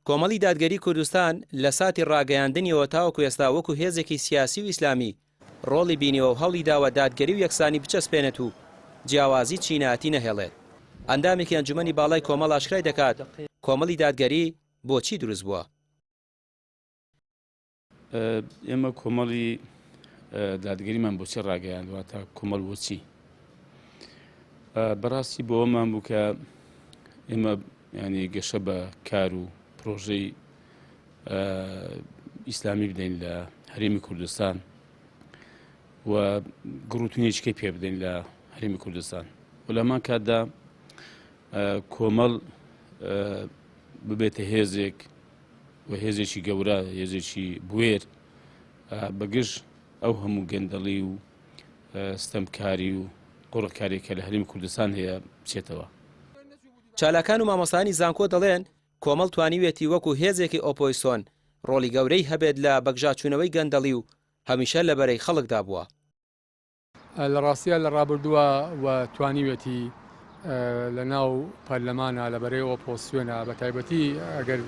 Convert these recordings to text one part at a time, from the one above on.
کۆمەڵی دادگەری کوردستان لە ساتی ڕاگەیاندنیەوە تاوەکو ئێستا وەکو هێزێکی سیاسی و ئیسلامی ڕۆڵی بینیوە و هەوڵی داوە دادگەری و یەکسانی بچەسپێنێت و جیاوازی چینایەتی نەهێڵێت. ئەندامێکی ئەنجومەنی باڵای کۆمەڵ ئاشکرای دەکات کۆمەڵی دادگەری بۆچی دروست بووە؟ ئێمە کۆمەڵی دادگەریمان بۆچی ڕاگەیاند واتە کۆمەڵ بۆچی بەڕاستی بۆمان بوو کە ئێمە ینی گەشە بە کار و پرۆژەی ئیسلامی بدەین لە هەرێمی کوردستان و گڕوتونێکەی پێ بدەین لە هەرێمی کوردستان و لەمان کاتدا کۆمەڵ ببێتە هێزێک و هێزێکی گەورە، هێزێکی بوێر بەگژ ئەو هەموو گەندەڵی و ستەمکاری و قۆرغکاری کە لە هەرێمی کوردستان هەیە بچێتەوە. چالاکان و مامۆستایانی زانکۆ دەڵێن، کۆمەڵ توانیویەتی وەکو هێزێکی ئۆپۆیسۆن ڕۆڵی گەورەی هەبێت لە بەگژاچوونەوەی گەندەڵی و هەمیشە لە بەرەی خەڵکدا بووە. لە ڕاستیا لە ڕابردووە و توانیوێتی لە ناو پەرلەمانە لە بەرەی ئۆپۆسیۆنە بە تایبەتی ئەگەر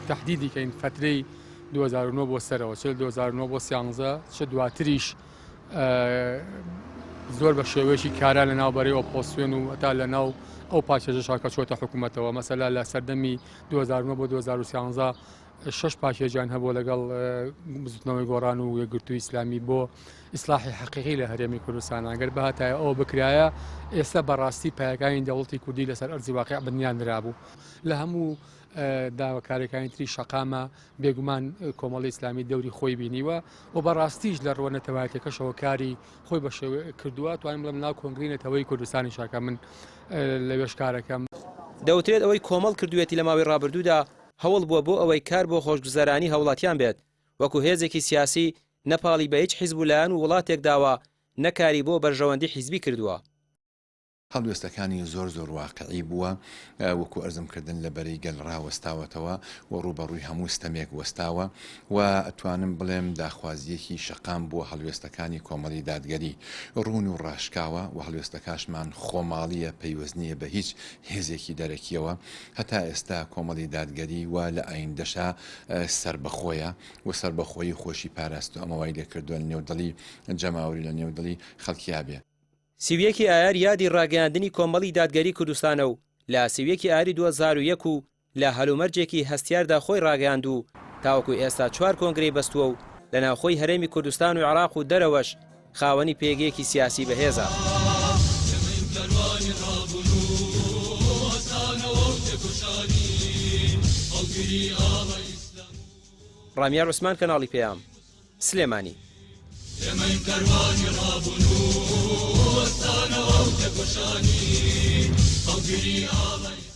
تهدیدی کەین فترەی 2009 بۆ سەرەوە چ 2009 بۆ 13 چ دواتریش زۆر بە شێوەیەکی کارا لە ناو بەرەی ئۆپۆسیۆن و هەتا لە ناو ئەو پاکێژەشا کە چۆتە حکوومەتەوە مەسەلا لە سەردەمی 2009 بۆ 2013 شەش پاکێجیان هەبووە لەگەڵ بزوتنەوەی گۆڕان و یەکگرتووی ئیسلامی بۆ ئیسلاحی حەقیقی لە هەرێمی کوردستان ئەگەر بهاتایە ئەوە بکرایە ئێستا بەڕاستی پایەکانی دەوڵەتی کوردی لەسەر ئەرزی واقع بنیان نرابوو لە هەموو داواکاریەکانی تری شەقامە بێگومان کۆمەڵی ئیسلامی دەوری خۆی بینیوە و بەڕاستیش لە ڕووە نەتەوایەتەکەشەوە کاری خۆی بە شێوە کردووە توانم بڵێم ناو کۆنگری نەتەوەی کوردستانی شاکە من لەوێش کارەکەم. دەوترێت ئەوەی کۆمەڵ کردوویەتی لە ماوەی ڕابردوودا هەوڵ بووە بۆ ئەوەی کار بۆ خۆشگوزەرانی هاوڵاتیان بێت، وەکو هێزێکی سیاسی نە پاڵی بە هیچ حیزب و لایەن و وڵاتێک داوە، نە کاری بۆ بەرژەوەندی حیزبی کردووە. هەڵوێستەکانی زۆر زۆر واقعی بووە، وەکو ئەرزم کردن لە بەرەی گەل ڕاوەستاوەتەوە و ڕووبەڕووی هەموو ستەمێک وەستاوە و ئەتوانم بڵێم داخوازییەکی شەقام بووە هەڵوێستەکانی کۆمەڵی دادگەری ڕوون و ڕاشکاوە و هەڵوێستەکاشمان خۆماڵییە پەیوەست نییە بە هیچ هێزێکی دەرەکییەوە هەتا ئێستا کۆمەڵی دادگەری و لە ئایندەشا سەربەخۆیە و سەربەخۆیی خۆشی پاراستوە ئەمە وای لێکردوە لە نێو دڵی جەماوەری لە نێو دڵی خەڵکیا بێ. 31 ی ئایار یادی ڕاگەیاندنی کۆمەڵی دادگەری کوردستانە و لە 31 ی ئایاری 2001 و لە هەلومەرجێکی هەستیاردا خۆی ڕاگەیاند و تاوەکو ئێستا چوار کۆنگرەی بەستووە و لە ناوخۆی هەرێمی کوردستان و عێراق و دەرەوەش خاوەنی پێگەیەکی سیاسی بەهێزە. ڕامیار عوسمان کەناڵی پەیام، سلێمانی.